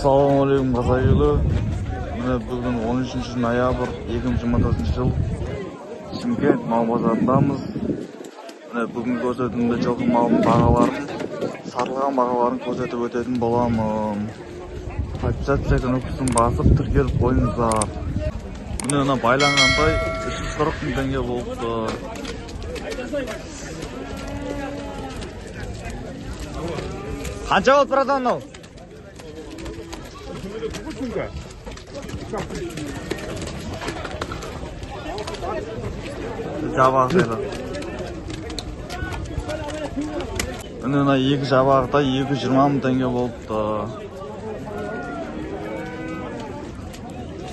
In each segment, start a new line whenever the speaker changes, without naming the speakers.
Ассалаумағалейкум, қазақ елі. Міне, бүгін 13 ноябрь 2024 жыл, Шымкент мал базарындамыз. Міне, бүгінгі көрсетілімде жылқы малының бағаларын, сатылған бағаларын көрсетіп өтетін боламын. Подписаться кнопкасын басып, тіркеліп қойыңыздар. Міне, мына байланған тай 340 мың теңге болыпты. Қанша болды, братан, мынау? Жабағыдай. Міне, мына екі жабағытай 220 мың теңге болыпты.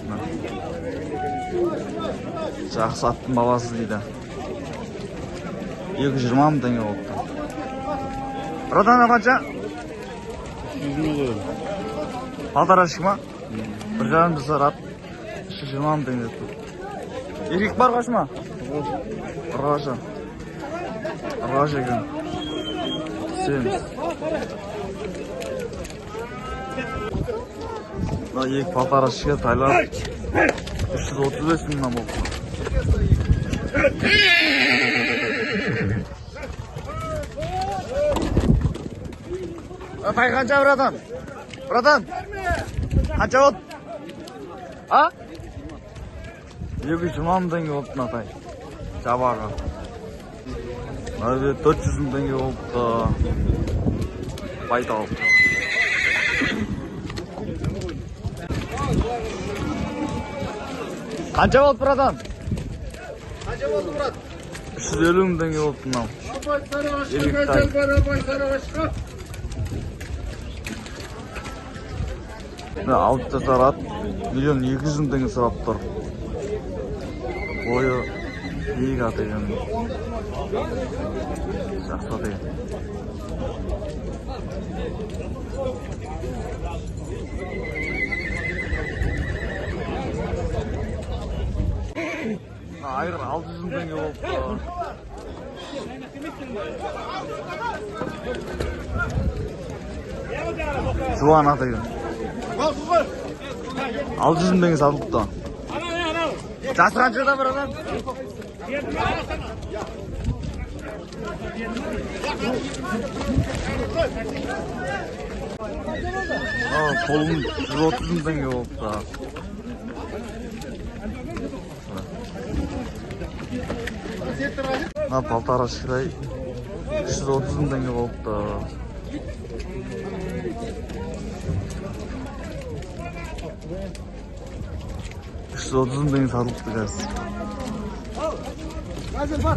Мына. Жақсы аттың баласы дейді. 220 мың теңге болыпты. Братан, қанша? Полторашек ма? 1,5 жасар ат. 320 мың теңге. Еркек бар, қашы ма? Ұрғашы. Ұрғашы екен. Семіз. Мына екі полторашекке тайлар 335 мыңнан болыпты. Тай қанша, братан? Братан, қанша болды? А? 220 мың теңге болыпты мына тай. Жабағы. Мына жерде 400 мың теңге болыпты. Байтал. Қанша болды, братан?
Қанша болды, брат?
350 мың теңге болыпты мынау.
Абай Сарыағашқа,
Еркек тай.
Газель бар, Абай Сарыағашқа.
Мына 6 жасар ат 1 200 000 теңге сұрап тұр. Бойы биік ат екен. Жақсы ат екен. Мына айғыр 600 мың теңге болыпты. Жуан ат екен. 600 мың теңге сатылыпты. Жасы қаншада, братан? Құлын 130 мың теңге болыпты. Мына полторашкадай 330 мың теңге болыпты. 330 мың теңге сатылыпты қазір.
Газель бар.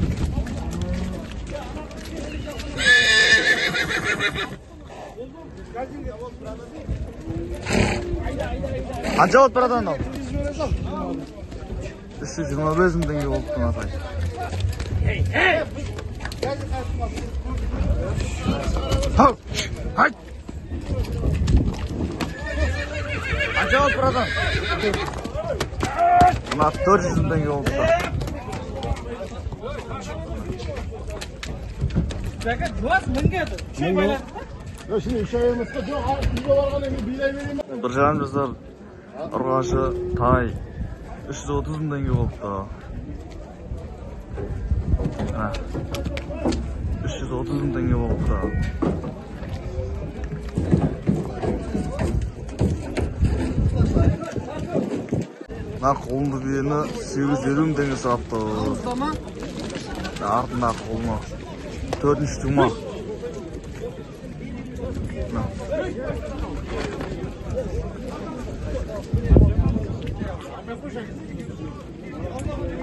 Қанша болды, братан, мынау? 325 мың теңге болыпты мына тай. Хау! Айт! Қанша болды, братан? Мына 400 мың теңге болыпты.
Şimdi 3 ay емес қой. Жоқ, үйге барғаннан кейін бидай берейін.
1,5 жасар ұрғашы тай 330 мың теңге болыпты. Мына 330 мың теңге болыпты. Мына құлынды биені 850 мың теңге сұрап тұр. Артындағы құлыны. Төртінші тума. Мына.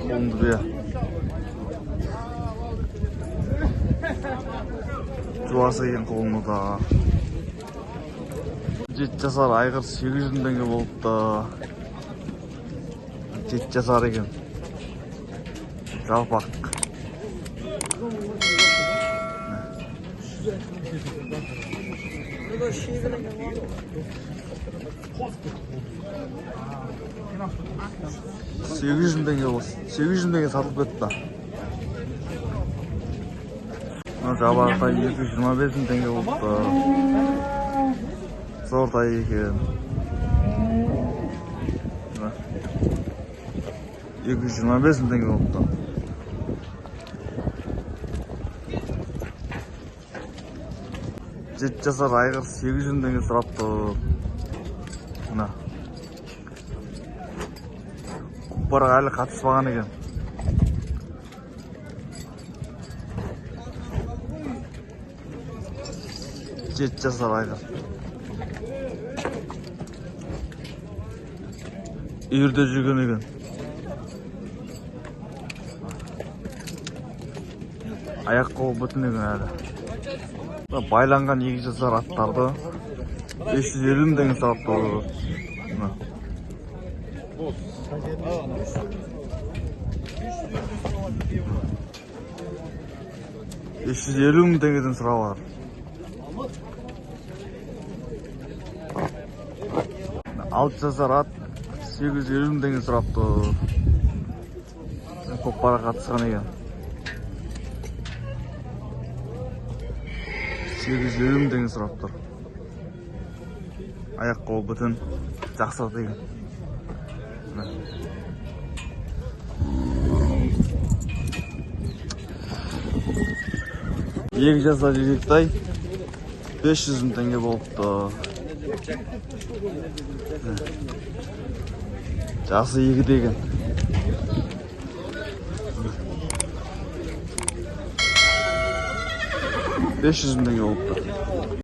Құлынды бие. Жуасы екен құлыны да. 7 жасар айғыр 800 мың теңге болыпты. 7 жасар екен. Жалпақ. 800 мың теңге болсын. 800 мың теңге сатылып кетті. Мына жабағытай 225 мың теңге болыпты. Зор тай екен. 225 мың теңге болыпты. 7 жасар айғыр 800 мың теңге сұрап тұр. Мына. Көкпарға әлі қатыспаған екен. 7 жасар айғыр. Үйірде жүрген екен. Аяқ қолы бүтін екен әлі. Мына байланған 2 жасар аттарды 550 мың теңге сұрап тұр. Мына. 550 мың теңгеден сұрап жатыр. 6 жасар ат 850 мың теңге сұрап тұр. Көкпарға қатысқан екен. 850 мың теңге сұрап тұр. Аяқ қолы бүтін, жақсы ат екен. Мына. 2 жасар еректай 500 мың теңге болыпты. Жасы 2 деген. 500 мың теңге болыпты.